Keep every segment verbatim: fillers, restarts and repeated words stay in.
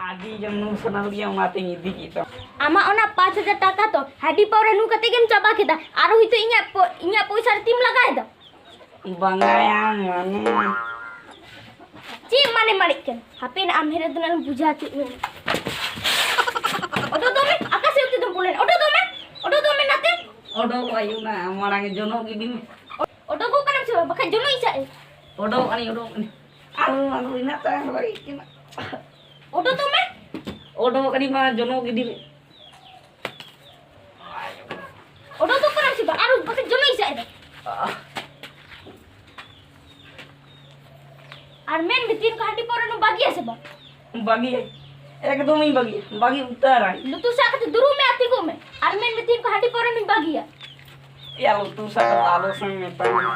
ᱟᱹᱰᱤ ᱡᱚᱢ ᱧᱩ ᱥᱟᱱᱟ ᱞᱮᱫᱤᱧᱟ, ᱚᱱᱟᱛᱮᱧ ᱤᱫᱤ ᱠᱮᱫ ᱛᱟᱢᱟ᱾ ᱟᱢᱟᱜ ᱚᱱᱟ ᱯᱟᱸᱪ ᱦᱟᱡᱟᱨ ᱴᱟᱠᱟ ᱛᱚ ᱦᱟᱺᱰᱤ ᱯᱟᱹᱣᱨᱟᱹ ᱧᱩ ᱠᱟᱛᱮ ᱜᱮᱢ ᱪᱟᱵᱟ ᱠᱮᱫᱟ, ᱟᱨᱚ ᱦᱤᱛᱚᱜ ᱤᱧᱟᱹᱜ ᱯᱚ-, ᱤᱧᱟᱹᱜ ᱯᱚᱭᱥᱟ ᱨᱮ ᱛᱤᱢ ᱞᱟᱜᱟᱭᱮᱫᱟ? ᱵᱟᱝᱟᱭᱟ, ᱢᱟᱱᱮ᱾ ᱪᱮᱫ ᱢᱟᱱᱮ ᱢᱟᱱᱮᱜ ᱠᱟᱱᱟ? ᱦᱟᱯᱮ ᱱᱟ, ᱟᱢ ᱦᱮᱨᱮ ᱫᱚ ᱱᱟᱜ ᱵᱩᱡᱷᱟᱹᱣ ᱦᱚᱪᱚᱭᱮᱫ ᱢᱮᱭᱟ᱾ ᱚᱰᱚᱠ ᱫᱚ ᱢᱮ, ᱚᱠᱟ ᱥᱮᱫ ᱛᱮᱫᱚᱢ ᱵᱚᱞᱚᱭᱮᱱᱟ? ᱚᱰᱚᱠ ᱫᱚ ᱢᱮ, ᱚᱰᱚᱠ ᱫᱚ ᱢᱮ ᱱᱟᱛᱮ᱾ ᱚᱰᱚᱠ ᱟᱭᱩ ᱱᱟ, ᱢᱟᱲᱟᱝ ᱡᱚᱱᱚᱜ ᱜᱤᱰᱤ ᱢᱮ᱾ ᱚᱰᱚᱠᱚᱜ ᱠᱟᱱᱟᱢ ᱥᱮ ᱵᱟᱝ? ᱵᱟᱠᱷᱟᱡ ᱡᱚᱱᱚᱜ ᱤᱧ ᱥᱟᱵ ᱮ᱾ ᱚᱰᱚᱠ ᱟᱹᱱᱤᱧ, ᱚᱰᱚᱠ ᱟᱹᱱᱤᱧ᱾ ᱟᱨ ᱟᱫᱚ ᱤᱱᱟᱹᱜ ᱛᱟᱭᱚᱢ ᱨᱮ ᱤᱧ ᱚᱰᱚᱠ ᱫᱚ ᱢᱮ᱾ ᱚᱰᱚᱠ ᱟᱹᱱᱤᱧ ᱢᱟ, ᱡᱚᱱᱚᱜ ᱜᱤᱰᱤ ᱢᱮ᱾ ᱚᱰᱚᱠ ᱫᱚ ᱠᱟᱱᱟᱢ ᱥᱮ ᱵᱟᱝ? ᱟᱨ ᱵᱟᱠᱷᱟᱡ ᱡᱚᱱᱚᱜ ᱤᱧ ᱥᱟᱵ ᱮ᱾ ᱟᱨ ᱢᱮᱱ ᱢᱮ, ᱛᱤᱱ ᱠᱚ ᱦᱟᱺᱰᱤ ᱯᱟᱹᱣᱨᱟᱹ ᱧᱩ ᱵᱟᱹᱜᱤᱭᱟ ᱥᱮ ᱵᱟᱝ? ᱵᱟᱹᱜᱤᱭᱟᱹᱧ, ᱮᱠᱫᱚᱢᱤᱧ ᱵᱟᱹᱜᱤᱭᱟ, ᱵᱟᱹᱜᱤ ᱩᱛᱟᱹᱨᱟᱹᱧ᱾ ᱞᱩᱛᱩᱨ ᱥᱟᱵ ᱠᱟᱛᱮ ᱫᱩᱲᱩᱵ ᱢᱮ ᱟᱨ ᱛᱤᱸᱜᱩᱜ ᱢᱮ᱾ ᱟᱨ ᱢᱮᱱ ᱢᱮ, ᱛᱤᱱ ᱠᱚ ᱦᱟᱺᱰᱤ ᱯᱟᱹᱣᱨᱟᱹ ᱧᱩᱧ ᱵᱟᱹᱜᱤᱭᱟ᱾ ᱮᱭᱟ, ᱞᱩᱛᱩᱨ ᱥᱟᱵ ᱠᱟᱛᱮ ᱟᱞᱚ ᱥᱮᱢ ᱢᱮᱛᱟᱧᱟ᱾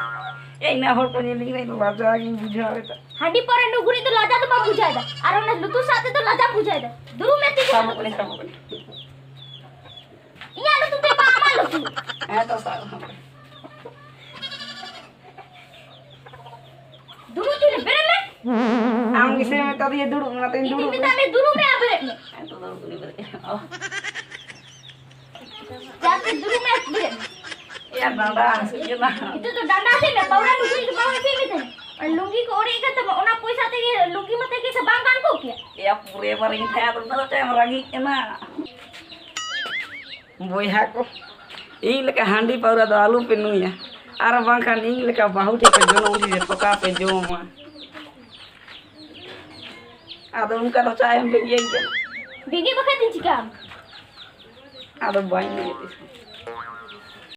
ᱮ, ᱤᱱᱟᱹ ᱦᱚᱲ ᱠᱚ ᱧᱮᱞᱤᱧ ᱠᱷᱟᱱ ᱞᱟᱡᱟᱣ ᱜᱤᱧ ᱵᱩᱡᱷᱟᱹᱣ ᱮᱫᱟ᱾ ᱦᱟᱺᱰᱤ ᱯᱟᱹᱣᱨᱟᱹ ᱧᱩ ᱜᱷᱩᱲᱤ ᱫᱚ ᱞᱟᱡᱟ ᱫᱚ ᱵᱟᱢ ᱵᱩᱡᱷᱟᱹᱣ ᱮᱫᱟ, ᱟᱨ ᱚᱱᱟ ᱞᱩᱛᱩᱨ ᱥᱟᱵ ᱛᱮᱫᱚ ᱞᱟᱡᱟᱢ ᱵᱩᱡᱷᱟᱹᱣ ᱮᱫᱟ᱾ ᱫᱩᱲᱩᱵ ᱢᱮ, ᱛᱤᱸᱜᱩ ᱥᱟᱵᱚᱜ ᱠᱟᱹᱱᱟᱹᱧ, ᱥᱟᱵᱚᱜ ᱠᱟᱹᱱᱟᱹᱧ᱾ ᱤᱧᱟᱹᱜ ᱞᱩᱛᱩᱨ ᱛᱮ ᱵᱟᱝ, ᱟᱢᱟᱜ ᱞᱩᱛᱩᱨ᱾ ᱦᱮᱸ ᱛᱚ, ᱥᱟᱵ ᱠᱟᱹᱱᱟᱹᱧ᱾ ᱫᱩᱲᱩᱵ ᱛᱤᱧ ᱢᱮ, ᱵᱮᱨᱮᱫ ᱢᱮ᱾ ᱟᱢ ᱜᱮᱥᱮ ᱢᱮᱛᱟ ᱫᱤᱧᱟ ᱫᱩᱲᱩᱵ, ᱚᱱᱟᱛᱮᱧ ᱤᱧ ᱫᱩᱧ ᱫᱩᱲᱩᱵ ᱢᱮᱛᱟᱜ ᱢᱮ, ᱫᱩᱲᱩᱵ ᱢᱮ ᱟᱨ ᱵᱮᱨᱮᱫ ᱢᱮ᱾ ᱦᱮᱸ ᱛᱚ, ᱫᱩᱲᱩᱵ ᱠᱟᱹᱱᱟᱹᱧ, ᱵᱮᱨᱮᱫ ᱠᱟᱹᱱᱟᱹᱧ᱾ ᱚ᱾ ᱡᱟᱛᱮ ᱫᱩᱲᱩᱵ ᱢᱮ ᱟᱨ ᱵᱮᱨᱮᱫ ᱢᱮ᱾ ᱮᱭᱟ, ᱰᱟᱸᱰᱟ ᱦᱟᱹᱥᱩ ᱠᱟᱱᱟ᱾ ᱱᱤᱛᱚᱜ ᱫᱚ ᱰᱟᱸᱰᱟ ᱦᱟᱹᱥᱩᱭᱮᱫ ᱢᱮ, ᱯᱟᱣᱨᱟ ᱞᱩᱜᱽᱲᱤ ᱫᱚ ᱵᱟᱝ ᱦᱟᱹᱥᱩᱭᱮᱫ ᱢᱮ ᱛᱟᱦᱮᱸᱫ? ᱟᱨ ᱞᱩᱝᱜᱤ ᱠᱚ ᱚᱲᱮᱡ ᱟᱠᱟᱱ ᱛᱟᱢᱟ, ᱚᱱᱟ ᱯᱚᱭᱥᱟ ᱛᱮᱜᱮ ᱞᱩᱝᱜᱤ ᱢᱟ ᱛᱮᱜᱮ ᱥᱮ ᱵᱟᱝ ᱜᱟᱱ ᱠᱚᱜ ᱠᱮᱭᱟ? ᱮᱭᱟ, ᱯᱩᱨᱟᱹ ᱵᱟᱨᱤᱧ ᱛᱟᱦᱮᱸ, ᱟᱫᱚ ᱩᱱᱟᱹᱜ ᱫᱚ ᱪᱮᱫ ᱮᱢ ᱨᱟᱹᱜᱤᱜ ᱠᱟᱱᱟ? ᱵᱚᱭᱦᱟ ᱠᱚ, ᱤᱧ ᱞᱮᱠᱟ ᱦᱟᱺᱰᱤ ᱯᱟᱹᱣᱨᱟᱹ ᱫᱚ ᱟᱞᱚ ᱯᱮ ᱧᱩᱭᱟ, ᱟᱨ ᱵᱟᱝᱠᱷᱟᱱ ᱤᱧ ᱞᱮᱠᱟ ᱵᱟᱹᱦᱩ ᱴᱷᱮᱱ ᱯᱮ ᱡᱚᱱᱚᱜ ᱩᱰᱤ ᱨᱮ ᱛᱷᱚᱠᱟ ᱯᱮ ᱡᱚᱢᱟ᱾ ᱟᱫᱚ ᱚᱱᱠᱟ ᱫᱚ ᱪᱟ ᱮᱢ ᱯᱮ ᱤᱭᱟᱹᱧ ᱠᱟᱱᱟ᱾ ᱵᱮᱸᱜᱮᱫ ᱵᱟᱠᱷᱟᱡ ᱫᱚᱧ ᱪᱤᱠᱟᱹᱜᱼᱟ? ᱟᱫᱚ ᱵᱟᱹᱧ ᱞᱟᱹᱭᱮᱫ ᱛᱤᱥ᱾